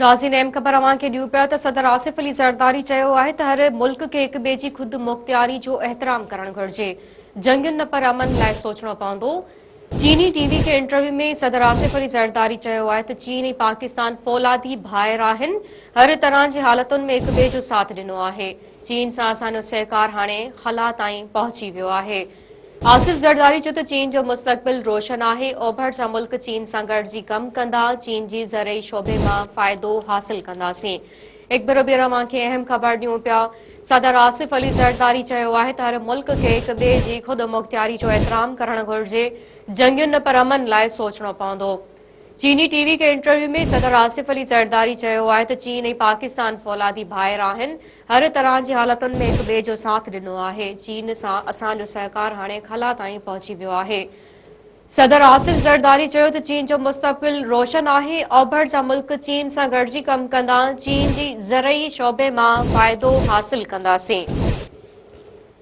ناظرين اهم خبر اوهان کي ڏيون پيا ته صدر آصف علي زرداري چيو آهي ته هر ملڪ کي هڪ ٻئي جي خود مختياري جو احترام ڪرڻ گهرجي، جنگين نه پر امن لاء سوچڻو پوندو. چيني ٽي وي کي انٽرويو ۾ صدر آصف علي زرداري چيو آهي ته چين ۽ پاڪستان فولادي ڀائر آهن، هر طرح جي حالتن ۾ هڪ ٻئي جو ساٿ ڏنو آهي، چين سان اسان جو سهڪار هاڻي خلا تائين پهچي ويو آهي. آصف زرداري چيو ته چين جو مستقبل روشن آهي، اوڀر جا ملڪ چين سان گڏجي ڪم ڪندا، چين جي زرعي شعبي مان فائدو حاصل ڪنداسين. هڪ ڀيرو ٻيهر اوهان کي اهم خبر ڏيون پيا، صدر آصف علي زرداري چيو آهي ته هر ملڪ کي هڪ ٻئي جي خودمختياري جو احترام ڪرڻ گهرجي، جنگين نه پر امن لاء سوچڻو پوندو. چيني ٽي وي کي انٽرويو ۾ صدر آصف علي زرداري چيو آهي ته چين ۽ پاڪستان فولادي ڀائر آهن، هر طرح جي حالتن ۾ هڪ ٻئي جو ساٿ ڏنو آهي، چين سان اسان جو سهڪار هاڻي خلا تائين پهچي ويو آهي. صدر آصف زرداري چيو ته چين جو مستقبل روشن آهي، اوڀر جا ملڪ چين سان گڏجي ڪم ڪندا، چين جي زرعي شعبي مان فائدو حاصل ڪنداسين.